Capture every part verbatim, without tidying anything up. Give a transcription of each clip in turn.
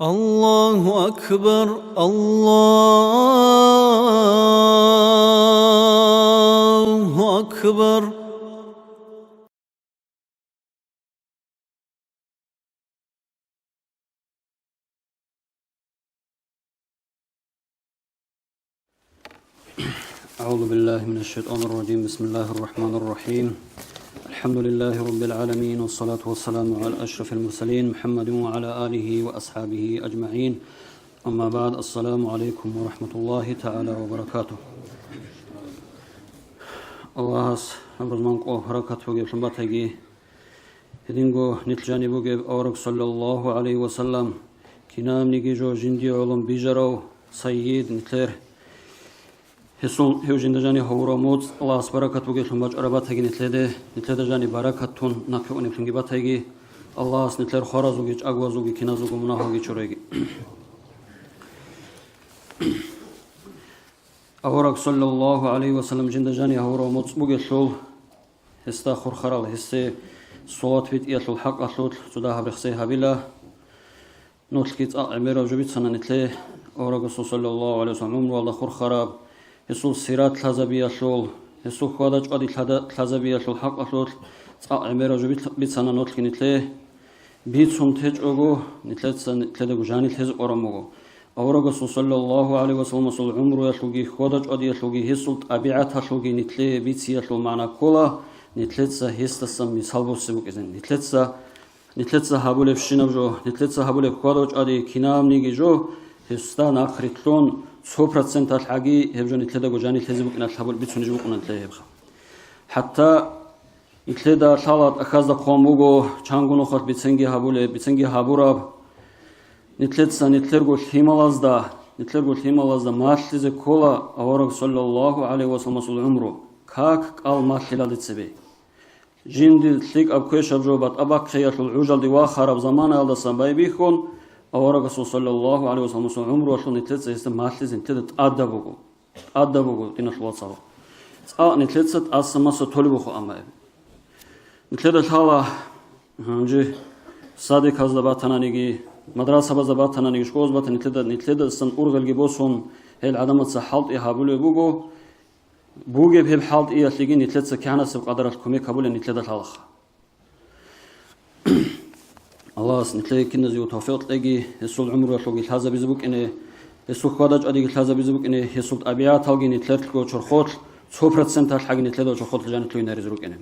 الله أكبر، الله أكبر. أعوذ بالله من الشيطان الرجيم. بسم الله الرحمن الرحيم. الحمد لله رب العالمين، والصلاة والسلام على أشرف المرسلين محمد وعلى آله وأصحابه أجمعين. أما بعد، السلام عليكم ورحمة الله تعالى وبركاته. Аллагьас гӀумру мунагьал баракат бугеблъун батаги. Гьединго нилъ жаниб бугеб авараг саллаллагьу гӀалайгьи ва саллам, кинабниги жо жиндие гӀоло бижарав сайид нилъер. Гьесул гьев жинда жаниб гьабураб моцӀ Аллагьас баракат бугеблъун бачӀараб батаги нилъеде, нилъеда жаниб баракат тун нахъе унеблъунги батаги, Аллагьас нилъер хваразулги, чӀаголазулги, киназулго мунагьалги чуреги. Авараг саллаллагьу гӀалайгьи ва саллам жинда жаниб гьабураб моцӀ бугелъул, гьесда хурхарал, гьесие салават битӀиялъул хӀакъалъулъ цо дагьаб рехсей гьабила. Нуцлъги цӀакъ гӀемераб жо бицана нилъее, авараг Расул саллаллагьу гӀалайгьи ва саллам гӀумруялда хурхараб, гьесул сират лъазабиялъул, гьесул хьвада-чӀвади лъада-, лъазабиялъул хӀакъалъулъ цӀакъ гӀемераб жо бит-, бицана нуцлъги нилъее. Бицун течӀого, нилъеца нилъедаго жаниб лъезе къваран буго. Авараг Расул саллаллагьу гӀалайгьи ва салламасул гӀумруялъулги, хьвада-чӀвадиялъулги, гьесул тӀабигӀаталъулги нилъее бициялъул магӀна ккола, нилъеца гьесдасан мисал босизе букӀизе. Нилъеца, нилъеца гьабулебщинаб жо, нилъеца гьабулеб хьвада-чӀвади кинабниги жо, гьесда нахърилълъун, цо проценталъ гӀаги гьеб жо нилъедаго жаниб лъезе букӀиналъ гьабул-, бицунеб жо букӀуна нилъее гьебха. ХӀатта нилъеда лъала тӀахьазда хъван буго, чанго нухалъ биценги гьабулеб, биценги гьабураб. Нилъеца нилъерго лъималазда, нилъерго лъималазда малъизе ккола авараг саллаллагьу гӀалайгьи ва салламасул гӀумру, как кӀал малъилалде цебе. Жиндир лъикӀаб квешаб жо батӀа бахъиялъул гӀужалде вахараб заманаялдасан байбихьун, авараг Расул саллаллагьу гӀалайгьи ва салламасул гӀумруялъул нилъеца гьесда малъизе нилъеда тӀадаб буго. ТӀадаб буго, диналъул вацал. ЦӀакъ нилъеца тӀаса-маса толеб буго, амма нилъеда лъала, гьанже садиказда батананиги, мадрасабазда батананиги, школазда батананиги, нилъеда, нилъедасан ургъелги босун, гьел гӀадамаца хӀалтӀи гьабулеб буго, бугеб гьеб хӀалтӀиялъеги нилъеца кигӀанасеб къадаралъ кумек гьабулеб нилъеда лъалаха. Аллагьас нилъее киназего тавфикъ кьеги, гьесул гӀумруялъулги лъазабизе букӀине, гьесул хьвада-чӀвадиги лъазабизе букӀине, гьесул тӀабигӀаталги нилъерго чорхолъ, цо проценталъ гӀаги нилъеда чорхолъ жаниб лъугьинаризе рукӀине.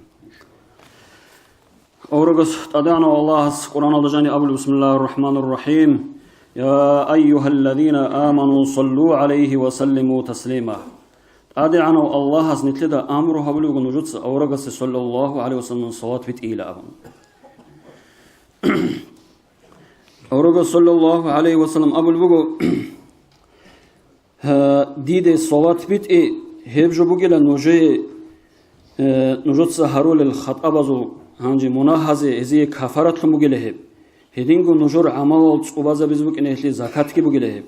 Аварагас ТӀадегӀанав Аллагьас Къуръаналда жаниб абулеб: «Бисмиллагьир рахӀманир рахӀим. Я айюгьаллазина аману, саллу гӀалайгьи ва саллиму таслима». ТӀадегӀанав Аллагьас нилъеда амру гьабулеб буго нужеца аварагасе саллаллагьу гӀалайгьи ва саллам салават битӀейила абун. Аварагас саллаллагьу гӀалайгьи ва саллам абулеб буго: «Гьа, диде салават битӀи, гьеб жо бугила нужее, э, нужеца гьарулел хатӀабазул, гьанже мунагьазе, гьезие кафаратлъун бугила гьеб. Гьединго нужер гӀамалал цӀубазабизе букӀине гьелъие закатги бугила гьеб».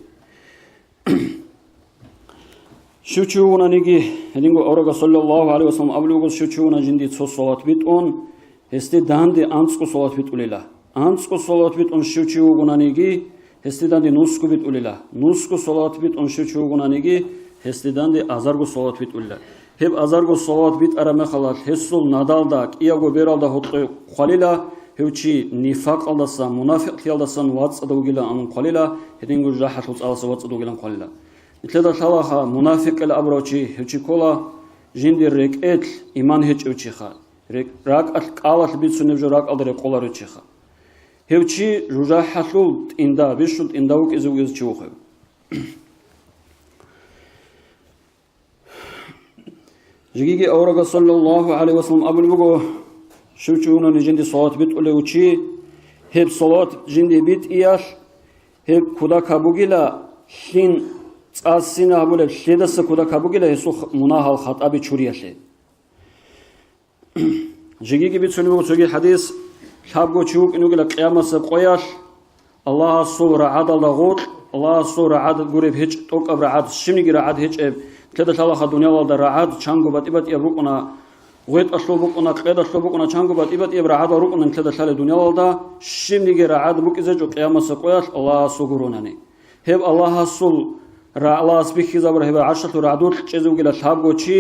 Щив чи вугонаниги, гьединго аварагас саллаллагьу гӀалайгьи ва саллам абулеб буго, щив чи вугонаниги жинди цо салават битӀун, гьесде данде анцӀго салават битӀулила. АнцӀго салават битӀун щив чи вугонаниги, гьесде данде нусго битӀулила. Нусго салават битӀун щив чи вугонаниги, гьесде данде азарго салават битӀулила. Гьеб азарго салават битӀараб мехалъ гьесул надалда, кӀиябго бералда гьоркье хъвалила, гьев чи нифакъалдасан, мунафикълъиялдасан вацӀцӀадав вугилан абун хъвалила, гьединго жужахӀалъул цӀаласа вацӀцӀадав вугилан хъвалила. Нилъеда лъалаха, мунафикъила абурав чи, гьев чи ккола жиндир рекӀелъ иман гьечӀев чиха, рекӀ-, ракӀалъ кӀалалъ бицунеб жо ракӀалда рекъоларев чиха. Гьев чи жужахӀалъул тӀинда, бищун тӀинда вукӀизе вугев чи вухъев. Жегиги аварагас саллаллагьу гӀалайгьи ва саллам абулеб буго, щив чи вугони жинди салават битӀулев чи, гьеб салават жинди битӀиялъ, гьеб кутакаб бугила, лъин цӀа-сина гьабулеб лъидаса кутакаб бугила гьесул х-, мунагьал хатӀаби чуриялъе. Жегиги бицунеб буго цоги хӀадис, лъабго чи вукӀине вугила къиямасеб къоялъ, Аллагьасул рагӀадалда гъоркь, Аллагьасул рагӀад гуреб гьечӀ, тӀокӀаб рагӀад, щибниги рагӀад гьечӀеб, нилъеда лъалаха дуниялалда рагӀад чанго батӀи-батӀияб рукӀуна, гъветӀалъул букӀуна, къедалъул букӀуна, чанго батӀи-батӀияб рагӀадал рукӀуна нилъеда лъалеб дуниялалда, щибниги рагӀад букӀизе чӀо къиямасеб къоялъ Аллагьасул гуронани. Гьеб Аллагьасул ра-, Аллагьас бихьизабураб гьеб гӀаршалъул рагӀдулъ чӀезе вугила лъабго чи.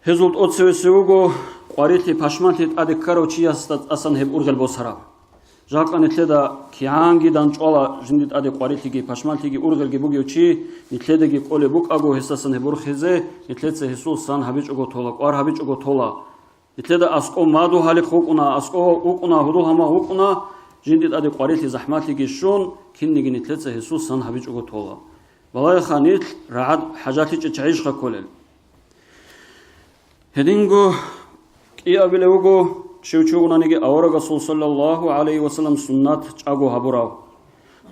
Гьезул тӀоцевесев вуго къварилъи пашманлъи тӀаде ккарав чиясда тӀасан гьеб ургъел босарав. Жакъа нилъеда кигӀанги данчӀвала жинди тӀаде къварилъиги пашманлъиги ургъелги бугев чи, нилъедаги кӀолеб букӀаго гьесдасан гьеб борхизе, нилъеца гьесул сан гьабичӀого тола, кӀвар гьабичӀого тола. Нилъеда аскӀов мадугьалихъ вукӀуна, аскӀов вукӀуна, гьудул-гьамал вукӀуна, жинди тӀаде къварилъи захӀмалъиги щун, кинниги нилъеца гьесул сан гьабичӀого тола. Балагьеха, нилъ рагӀад хӀажалъичӀел чагӀищха кколел? Гьединго кӀиабилев вуго, щив чи вугонаниги аварагасул саллаллагьу гӀалайгьи вассалам суннат чӀаго гьабурав.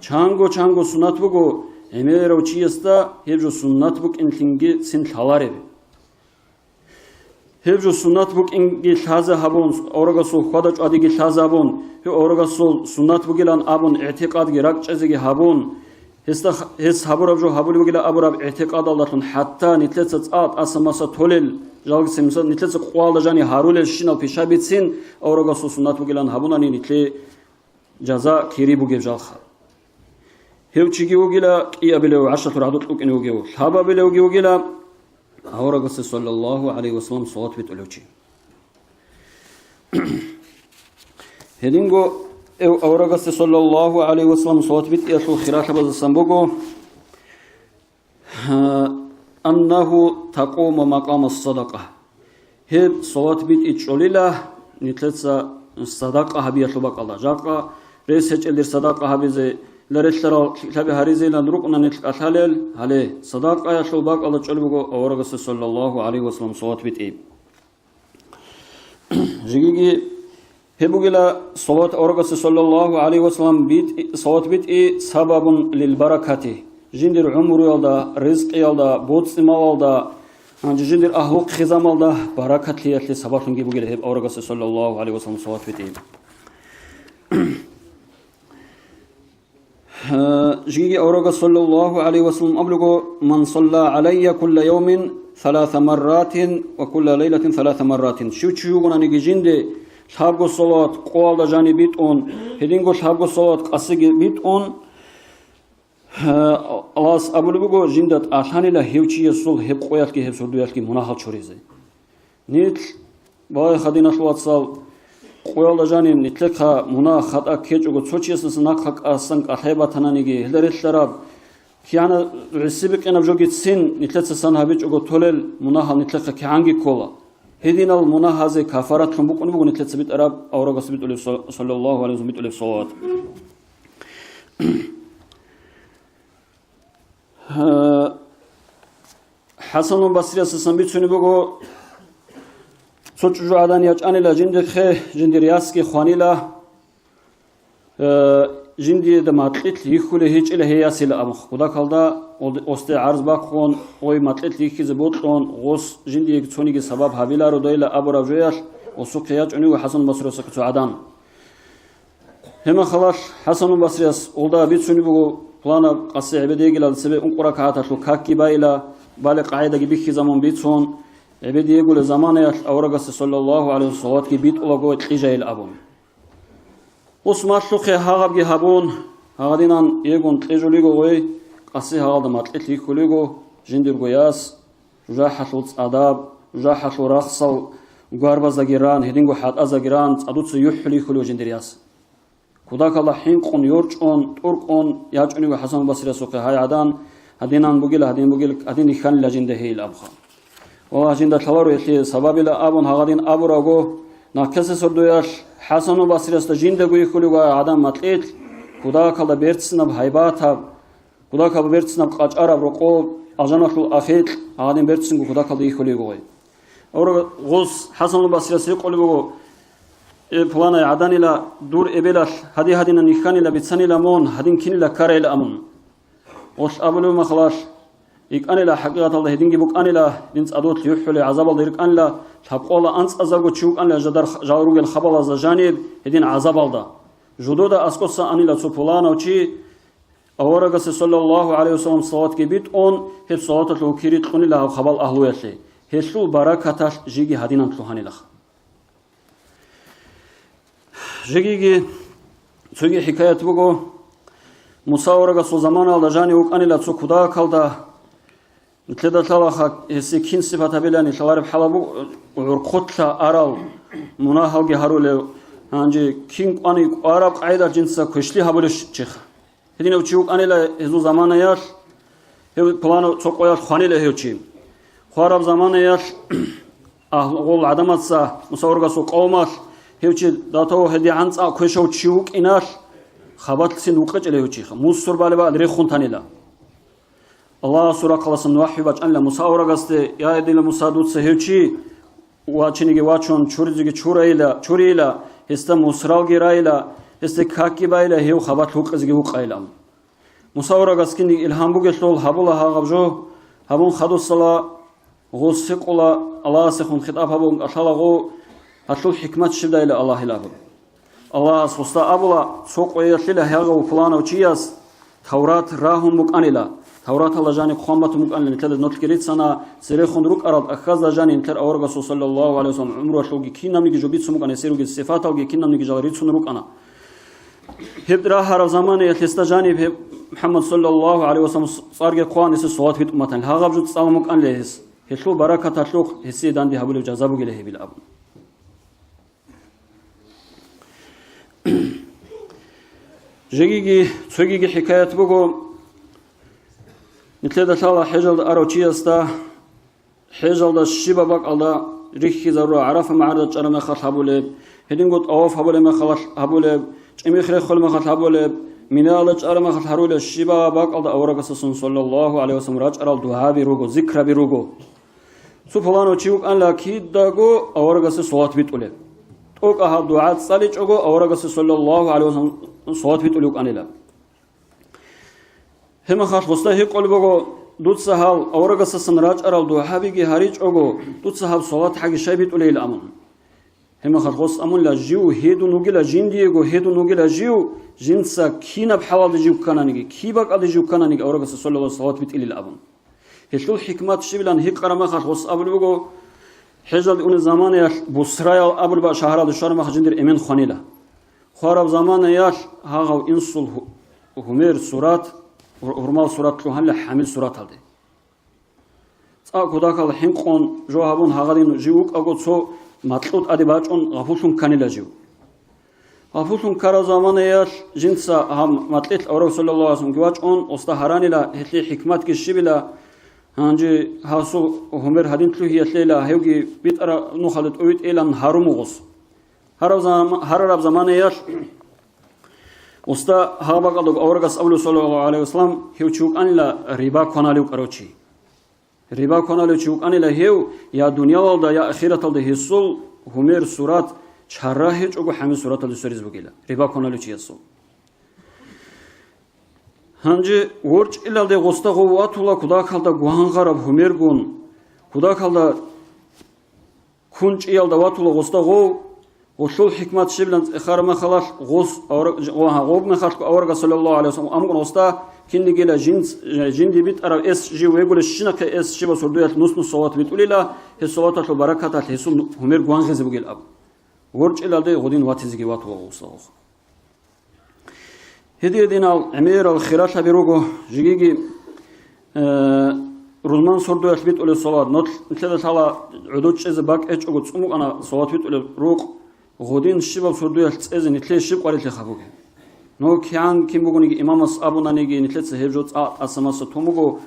Чанго-чанго суннат буго, гӀемерав чиясда гьеб жо суннат букӀинлъинги цин лъалареб. Гьеб жо суннат букӀинги лъазе гьабун, аварагасул хьвада-чӀвадиги лъазе гьабун, гьев аварагасул суннат бугилан абун, игӀтикъадги ракӀчӀезеги гьабун, гьесда х-, гьес гьабураб жо гьабулеб бугила абураб игӀтикъадалдалъун, хӀатта нилъеца цӀа тӀаса-маса толел, жалгицин, мисал, нилъеца къоялда жани гьарулелщинал пиша бицин, аварагасул суннат бугилан гьабунани нилъее жаза кири бугеб жалха. Гьев чиги вугила кӀиабилев, гӀаршалъур гьадукь вукӀине вугев, лъабабилевги вугила аварагасде саллаллагьу гӀалайгьи вассалам салават битӀулев чи. Гьединго эв аварагасде саллаллагьу гӀалайгьи вассалам салават битӀиялъул хиралъабаздасан буго, аннагьу такъуму макъама садакъа. Гьеб салават битӀи чӀолила нилъеца садакъа гьабиялъул бакӀалда. Жакъа рес гьечӀел дир садакъа гьабизе, ла релълъарал лъикӀлъаби гьаризейилан рукӀуна нилъ кӀалъалел, гьале, садакъаялъул бакӀалда чӀолеб буго аварагасде саллаллагьу гӀалайгьи вассалам салават битӀи. Жигиги гьеб бугила салават аварагасде саллаллагьу гӀалайгьи вассалам битӀи, салават битӀи сабабун лил баракати, жиндир гӀумруялда, ризкъиялда, боцӀи-малалда, гьанже жиндир агьлу-хъизамалда баракатлъиялъе сабаблъунги бугила гьеб аварагасде саллаллагьу гӀалайгьи вассалам салават битӀи. Жиги аварагас саллаллагьу гӀалайгьи вассалам абулего: «Ман салла гӀалайя кулла явмин саласа марратин ва кулла лайлатин саласа марратин». Щив чи вугонаниги жинде лъабго салават къоялда жаниб битӀун, гьединго лъабго салават къасиги битӀун, Аллагьас абулеб буго, жинда тӀалъанила гьев чиясул гьеб къоялъги гьеб сордоялъги мунагьал чуризе. Нилъ, балагьеха, диналъул вацал, къоялда жаниб нилъехъа мунагь-хатӀа ккечӀого, цо чиясдаса нахъа кӀасан кӀалъай батананиги, гьелда релълъараб, кигӀана гӀиси бикъинаб жогицин нилъецасан гьабичӀого толел мунагьал нилъехъа кигӀанги ккола. Гьединал мунагьазе кафаратлъун букӀунеб буго нилъеца битӀараб аварагас битӀулеб со-, саллаллагьу гӀалайгьи вассалам битӀулеб салават. ХӀасанул Басриясасан бицунеб буго, цо чӀужугӀадан ячӀанила жиндихъе, жиндир ясги хванила, э, жиндиеда макьилъ йихьулей гьечӀила гьей ясила абун, кудакалда осде гӀарз бахъун, ой макьилъ йихьизе бокьун, гъос жиндиеги цониги сабаб гьабиларо дойила абураб жоялъ, осухъе ячӀунего ХӀасанул Басриясухъе цо гӀадан. Гьеб мехалъ ХӀасанул Басрияс гьелда бицунеб буго, пуланаб къаси гӀебедиегилалда цебе ункъо ракагӀаталъул какги байила, бале къагӀидаги бихьизабун бицун, гӀебедиегулеб заманаялъ аварагасде саллаллагьу гӀалайгьи вассалам салаватги битӀулаго кьижайила абун. Гъос малъухъе гьагъабги гьабун, гьагъадинан эгун кьижулего гъой, къаси гьагъалда макьилъ йихьулего жиндирго яс, жужахӀалъул цӀадаб, жужахӀалъул рахсал гварбаздаги ран, гьединго хӀатӀаздаги ран, цӀадуца юхӀулей хьулев жиндир яс. Кудакалда хӀинкъун, йорчӀун, тӀуркӀун ячӀунего ХӀасан Басриясухъе гьай гӀадан, гьадинан бугила, гьадин бугил, гьадин рихьанила жинда гьейил абха. Валлагь, жинда лъаларо гьелъие сабабила абун гьагъадин абураго, нахъеса сордоялъ ХӀасану Басриясда жиндаго йихьулев гӀадан макьилъ, кудакалда берцинаб гьайбатаб, кудакалда берцинаб къачӀараб рокъоб, алжаналъул ахикь гьагъадин берцинго кудакалда йихьулев гъой. Гъос ХӀасану Басрияс гьикъулеб буго: «Э, пуланай гӀаданила, дур эбелалъ гьади-гьадинан йихьанила, бицанила мун, гьадин кинила ккарайила», – амун. Гъолъ абулев махалъ, икӀанила, хӀакъикъаталда гьединги букӀанила, дин цӀадулъ юхӀулей гӀазабалда иркӀанила, лъабкъола анцӀазарго чи вукӀанила жадар, жал ругел хабалазда жаниб гьедин гӀазабалда. Жудода аскӀоса анила цо пуланав чи, аварагасде саллаллагьу гӀалайгьи вассалам салаватги битӀун, гьеб салаваталъул кири кьунила гьав хабал агьлуялъе. Гьелъул баракаталъ жеги гьадинан лъугьанилаха. Жегиги цоги хӀикаят буго, Муса аварагасул заманалда жанив вукӀанила цо кудакалда, нилъеда лъалаха гьесие кин сипат гьабилани лъалареб хӀалаб буго, гӀурхъулъа арал, мунагьалги гьарулев, гьанже кин кӀвани кӀвараб къагӀидалъ жинца квешлъи гьабулев чиха. Гьединав чи вукӀанила гьезул заманаялъ, гьев пуланав цо къоялъ хванила гьев чи. Хвараб заманаялъ агьлу-, гъол гӀадамаца, Муса аварагасул къавмалъ, гьев чи датав гьедигӀан цӀакъ квешав чи вукӀиналъ, хабалъцин вукъечӀила гьев чиха. Мусур балеб рехун танила. Аллагьасул рахъаласан вахӀю бачӀанила Муса аварагасде: «Я, дила Муса, дуца гьев чи вачиниги вачун, чуризеги чурайила, чурийила, гьесда мусралги райила, гьесде какги байила, гьев хабалъ вукъизеги вукъайилан». Муса аварагас кинниги илгьам бугелъул гьабула гьагъаб жо, гьабун хадусала гъос гьикъула, Аллагьасехун хитӀаб гьабун кӀалъала гъов, гьалъул хӀикмат щибдайила Аллагьил абун. Аллагьас гъосда абула, цо къоялъила гьагъав пуланав чияс Таврат рагьун букӀанила. Тавраталда жаниб хъван батун букӀанила, нилъеда нолъги рицана, церехун рукӀарал тӀахьазда жаниб нилъер аварагасул саллаллагьу гӀалайгьи вассалам гӀумруялъулги кинабниги жо бицун букӀана, гьесие ругел сифаталги кинабниги жал рицун рукӀана. Гьеб рагьараб заманаялъ гьесда жаниб гьеб МухӀаммад саллаллагьу гӀалайгьи вассалам цӀарги хъван, гьесие салават битӀун батанила. Гьагъаб жо цӀалун букӀанила гьес. Гьелъул баракаталъухъ гьесие данде гьабулеб жаза бугила гьебил абун. Жегиги, цогиги хӀикаят буго, нилъеда лъала хӀежалда арав чиясда, хӀежалда щибаб бакӀалда рихьизарура, ГӀарафа магӀарда чӀараб мехалъ гьабулеб, гьединго тӀаваф гьабулеб мехалъ гьабулеб, чӀимих рехулеб мехалъ гьабулеб, Минаялда чӀараб мехалъ гьарулеб щибаб бакӀалда аварагасдасан саллаллагьу гӀалайгьи вассалам рачӀарал дугӀаби руго, зикраби руго. Цо пуланав чи вукӀанила кидаго аварагасе салават битӀулеб. ТӀокӀаб гьаб дугӀа цӀаличӀого аварагасе саллаллагьу гӀалайгьи вассалам салават битӀулев вукӀанила. Гьеб мехалъ гъосда гьикъулеб буго, дуца гьал аварагасдасан рачӀарал дугӀабиги гьаричӀого, дуца гьаб салават гьаги щай битӀулейилан абун. Гьеб мехалъ гъос абунила, жив гьедун вугила, жиндиего гьедун вугила жив, жинца кинаб хӀалалде жив ккананиги, киб бакӀалде жив ккананиги аварагасе саллаллагьу гӀалайгьи вассалам салават битӀилилан абун. Гьелъул хӀикмат щибилан гьикъараб мехалъ гъос абулеб буго, хӀежалде унеб заманаялъ Бусраял абулеб шагьаралде щвараб мехалъ жиндир эмен хванила. Хвараб заманаялъ гьагъав инсул гьу-, гьумер сурат, гьур-, гьурмал сурат лъугьанила хӀамил сураталде. ЦӀакъ кудакал хӀинкъун жо гьабун гьагъадин жив вукӀаго цо макьу тӀаде бачӀун гъапуллъун кканила жив. Гъапуллъун ккараб заманаялъ жинца гьаб макьилъ авараг саллаллагьу гӀалайгьи вассаламги вачӀун, гъосда гьаранила гьелъие хӀикматги щибила, гьанже гьасул гьумер гьадин лъугьиялъейила, гьевги битӀараб нухалде тӀовитӀейилан гьарун буго гъос. Гьараб зам-, гьарараб заманаялъ гъосда гьаб бакӀалдаго аварагас абулеб саллаллагьу гӀалайгьи вассалам, гьев чи вукӀанила риба кваналев вукӀарав чи. Риба кваналев чи вукӀанила гьев, я дуниялалда, я ахираталда гьесул гьумер сурат чара гьечӀого хӀамил сураталде сверизе бугила, риба кваналев чиясул. Гьанже ворчӀилалде гъосда гъов ватула кудакалда гвангъараб гьумергун, кудакалда кунчӀиялда ватула гъосда гъов, гъолъул хӀикмат щибилан цӀехараб мехалъ гъос авра-, гъо-, гъоб мехалъго аварагас саллаллагьу гӀалайгьи вассалам амукъун гъосда кинигила жинц-, жинди битӀарав эс жив вегулебщинахъе эс щибаб сордоялъ нус-нус салават битӀулила, гьес салаваталъул баракаталъ гьесул гьумер гвангъизе бугил абун. ВорчӀилалде гъодин ватизеги ватула гъосда гъов. Гьединал гӀемерал хиралъаби руго, жигиги, э, рузман сордоялъ битӀулеб салават. Нол-, нилъеда лъала гӀодов чӀезе бакӀ гьечӀого цӀун букӀана салават битӀулеб рукъ, гъодин щибаб сордоялъ цӀезе нилъее щиб къварилъи хабуге. Но кигӀан кин бугониги, имамас абунаниги, нилъеца гьеб жо цӀа-, тӀаса-маса тун буго.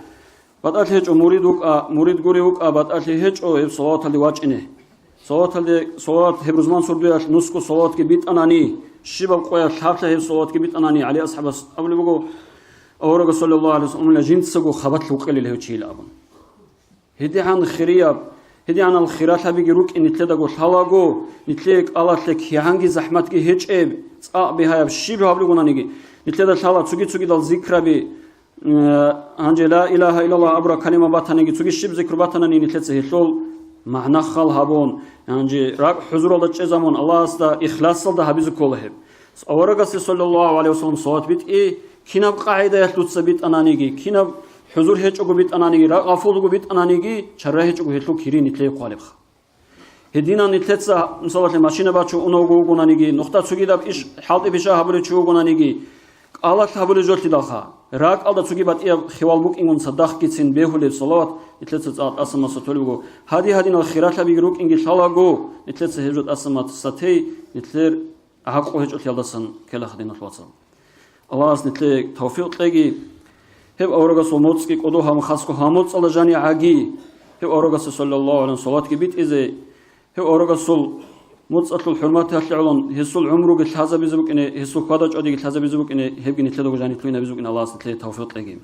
БатӀалъи гьечӀо мурид вукӀа, мурид гури вукӀа, батӀалъи гьечӀо гьеб салаваталде вачӀине. Салаваталде, салават гьеб рузман сордоялъ нусго салаватги битӀанани, щибаб къоялъ гьаб лъай гьеб салаватги битӀанани, ГӀали асхӀабас абулеб буго, аварагас саллаллагьу гӀалайгьи вассалам жинцаго хабалъ вукъилел гьев чийил абун. ГьедигӀан хирияб, гьедигӀанал хиралъабиги рукӀин нилъедаго лъалаго, нилъее кӀалалъе кигӀанги захӀматги гьечӀеб, цӀакъ бигьаяб щиб гьабулебгонаниги, нилъеда лъала цоги-цогидал зикраби, Э, гьанже ла илагьа иллаллагь абураб калима батаниги, цоги щиб зикру батанани, нилъеца гьелъул магӀна хал гьабун, гьанже ракӀ хӀузуралда чӀезабун, Аллагьасда ихласалда гьабизе ккола гьеб. Аварагасде саллаллагьу гӀалайгьи вассалам салават битӀи, кинаб къагӀидаялъ дуца битӀананиги, кинаб хӀузур гьечӀого битӀананиги, ракӀ гъафулго битӀананиги, чара гьечӀого гьелъул кири нилъее хъвалебха. Гьединан нилъеца, мисалалъе, машина бачун унавго вугонаниги, нухда цогидаб иш хӀалтӀи-пиша гьабулев чи вугонаниги, кӀалалъ гьабулеб жолъидалха, ракӀалда цоги батӀияб хиял букӀингун цадахъгицин бегьулеб салават нилъеца цӀакъ тӀасан маса толеб буго. Гьади-гьадинал хиралъабиги рукӀинги лъалаго, нилъеца гьеб жо тӀасан маса тей, нилъер гӀакъу гьечӀолъиялдасан ккелаха, диналъул вацал. Аллагьас нилъее тавфикъ кьеги. Гьеб аварагасул моцӀги кӀодо гьабун, хасго гьаб моцӀалда жанигӀаги, гьеб аварагасда саллаллагьу гӀалайгьи ва саллам салаватги битӀизе, гьеб аварагасул моцӀалъул хӀурматалъе гӀолон гьесул гӀумруги лъазабизе букӀине, гьесул хьвада-чӀвадиги лъазабизе букӀине, гьебги нилъедаго жаниб лъугьинабизе букӀине Аллагьас нилъее тавфикъ кьеги.